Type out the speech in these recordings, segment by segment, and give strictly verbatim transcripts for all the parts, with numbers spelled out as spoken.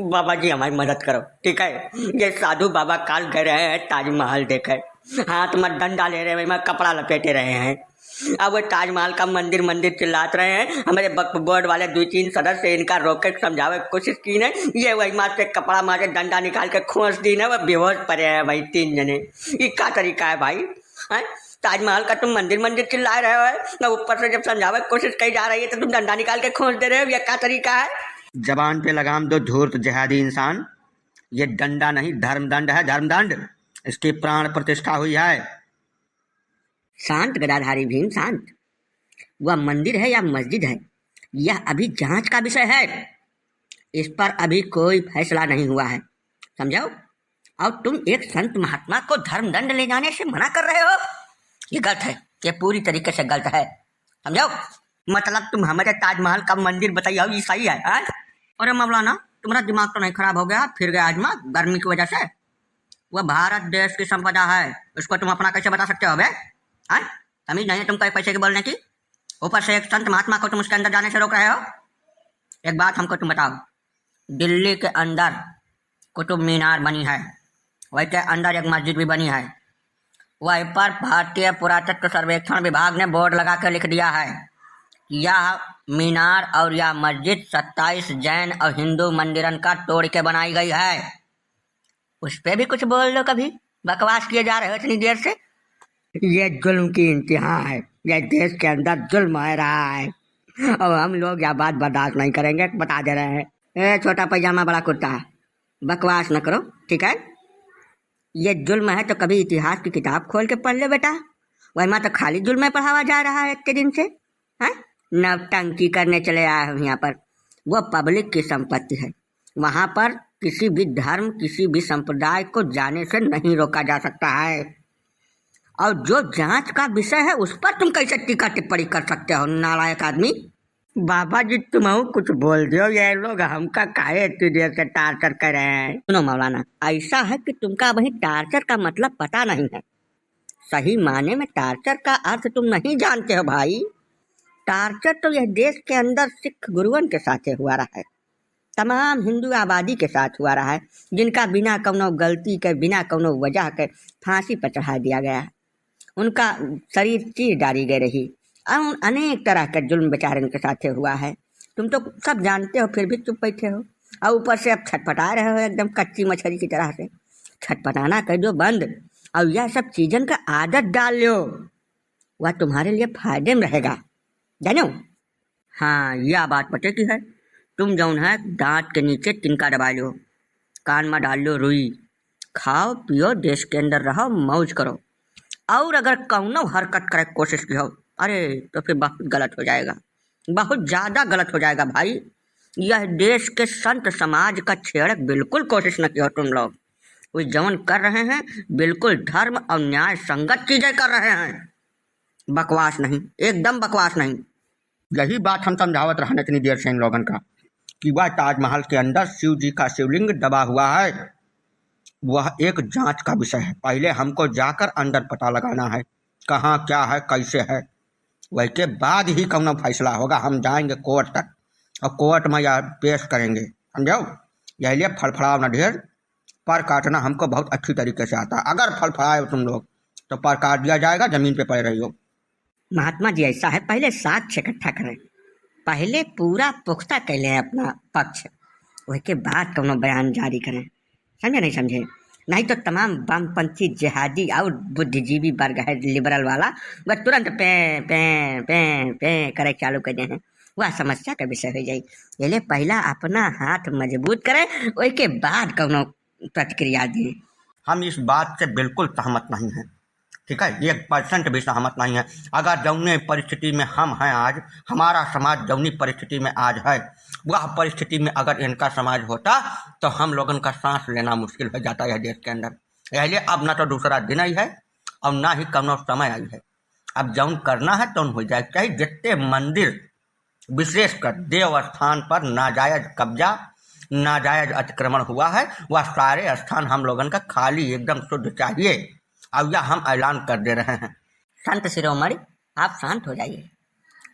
बाबा जी, हमारी मदद करो, ठीक है? ये साधु बाबा काल गए रहे हैं ताजमहल देखे, हाथ में डंडा ले रहे हैं, में कपड़ा लपेटे रहे हैं। अब वो ताजमहल का मंदिर, मंदिर चिल्लात रहे हैं। हमारे वक्फ बोर्ड वाले दो तीन सदस्य इनका रोके, समझावे की कोशिश की ने, ये वही मार से कपड़ा मार के डंडा निकाल के खोस दी ने, वो बेहोश पड़े हैं भाई तीन जने। ये क्या तरीका है भाई? हैं? ताजमहल का तुम मंदिर, मंदिर चिल्ला रहे हो, ना ऊपर से जब समझावे की कोशिश की जा रही है तो तुम डंडा निकाल के खोस दे रहे हो, ये क्या तरीका है? जबान पे लगाम दो धूर्त जिहादी इंसान, ये डंडा नहीं, धर्मदंड है, धर्मदंड। इसकी प्राण प्रतिष्ठा हुई है। शांत गदाधारी भीम, शांत। वह मंदिर है या मस्जिद है, यह अभी जांच का विषय है। इस पर अभी कोई फैसला नहीं हुआ है, समझो? और तुम एक संत महात्मा को धर्मदंड ले जाने से मना कर रहे हो, ये गलत है, ये पूरी तरीके से गलत है, समझो? मतलब तुम हमारे ताजमहल का मंदिर बताइए, ये सही है, हाँ? अरे मौलाना, तुम्हारा दिमाग तो नहीं खराब हो गया, फिर गया आजमा गर्मी की वजह से? वह भारत देश की संपदा है, उसको तुम अपना कैसे बता सकते हो बे? हाँ? तमीज नहीं है तुमको एक पैसे की बोलने की? ऊपर से एक संत महात्मा को तुम उसके अंदर जाने से रोक रहे हो। एक बात हमको तुम बताओ, दिल्ली के अंदर कुतुब मीनार बनी है, वही के अंदर एक मस्जिद भी बनी है, वहीं पर भारतीय पुरातत्व सर्वेक्षण विभाग ने बोर्ड लगा के लिख दिया है, यह मीनार और यह मस्जिद सत्ताईस जैन और हिंदू मंदिरन का तोड़ के बनाई गई है। उस पे भी कुछ बोल लो कभी, बकवास किए जा रहे हो इतनी देर से। ये जुल्म की इंतहा है, ये देश के अंदर जुल्म हो रहा है और हम लोग यह बात बर्दाश्त नहीं करेंगे, बता दे रहे हैं। ए छोटा पैजामा बड़ा कुर्ता, बकवास न करो, ठीक है? ये जुल्म है तो कभी इतिहास की किताब खोल के पढ़ ले बेटा, वही में तो खाली जुल्म पढ़ावा जा रहा है इतने दिन से, हैं? नौटंकी करने चले आए हम यहाँ पर। वो पब्लिक की संपत्ति है, वहाँ पर किसी भी धर्म, किसी भी संप्रदाय को जाने से नहीं रोका जा सकता है। और जो जांच का विषय है उस पर तुम कैसे टीका टिप्पणी कर सकते हो, नालायक आदमी? बाबा जी, तुम कुछ बोल दियो, ये लोग हमका काहे इतनी देर से टार्चर कर रहे हैं? सुनो मौलाना, ऐसा है कि तुमका अभी टार्चर का मतलब पता नहीं है। सही माने में टार्चर का अर्थ तुम नहीं जानते हो भाई। टार्चर तो यह देश के अंदर सिख गुरुअन के साथे हुआ रहा है, तमाम हिंदू आबादी के साथ हुआ रहा है, जिनका बिना कौनो गलती के, बिना कौनो वजह के फांसी पर चढ़ा दिया गया है। उनका शरीर चीर डाली गई रही। अन-, अनेक तरह का जुल्म बेचारे उनके साथे हुआ है। तुम तो सब जानते हो, फिर भी चुप बैठे हो। और ऊपर से अब छटपटा रहे हो एकदम कच्ची मछली की तरह से। छटपटाना कर दो बंद, और यह सब चीजन का आदत डाल लो, वह तुम्हारे लिए फायदे में रहेगा, जानो? हाँ, यह बात पते की है, तुम जौन है दांत के नीचे तिनका दबा लो, कान में डाल लो रुई, खाओ पियो, देश के अंदर रहो, मौज करो। और अगर कौनो हरकत करे के कोशिश की हो, अरे, तो फिर बहुत गलत हो जाएगा, बहुत ज्यादा गलत हो जाएगा भाई। यह देश के संत समाज का छेड़क बिल्कुल कोशिश न कियो तुम लोग। वे जौन कर रहे हैं, बिल्कुल धर्म और न्याय संगत चीजें कर रहे हैं। बकवास नहीं, एकदम बकवास नहीं। यही बात हम समझावत रहन इतनी देर से इन लोगन का कि वह ताजमहल के अंदर शिव जी का शिवलिंग दबा हुआ है। वह एक जांच का विषय है। पहले हमको जाकर अंदर पता लगाना है, कहाँ क्या है, कैसे है, वही के बाद ही कौनो फैसला होगा। हम जाएंगे कोर्ट तक और कोर्ट में यह पेश करेंगे, समझो? यही लिए फड़फड़ाओ न ढेर, पर काटना हमको बहुत अच्छी तरीके से आता है। अगर फड़फड़ाए हो तुम लोग तो पर काट दिया जाएगा, जमीन पे पड़े रहियो। महात्मा जी ऐसा है, पहले साक्ष्य इकट्ठा करें, पहले पूरा पुख्ता कर लें अपना पक्ष, वही के बाद कौनो बयान जारी करें। समझे नहीं समझे? नहीं तो तमाम वामपंथी जिहादी और बुद्धिजीवी वर्ग है लिबरल वाला, वह तुरंत पे, पे, पे, पे करे चालू कर दे हैं। वह समस्या का विषय हो जाई। ये ले पहला अपना हाथ मजबूत करें, वही के बाद कौनो प्रतिक्रिया दी। हम इस बात से बिल्कुल सहमत नहीं हैं, ठीक है, एक परसेंट भी सहमत नहीं है। अगर जौने परिस्थिति में हम हैं आज, हमारा समाज जौनी परिस्थिति में आज है, वह परिस्थिति में अगर इनका समाज होता तो हम लोगन का सांस लेना मुश्किल हो जाता यह देश के अंदर। इसलिए अब ना तो दूसरा दिन आई है और ना ही कौनो समय आई है। अब जौन करना है तौन हो जाए, चाहे जितने मंदिर विशेषकर देव स्थान पर नाजायज कब्जा, नाजायज अतिक्रमण हुआ है, वह सारे स्थान हम लोगन का खाली एकदम शुद्ध चाहिए। अब यह हम ऐलान कर दे रहे हैं। संत शिरोमणि, आप शांत हो जाइए,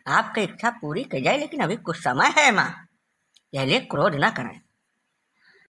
आपकी इच्छा पूरी की जाए, लेकिन अभी कुछ समय है माँ, यह लिए क्रोध न करें।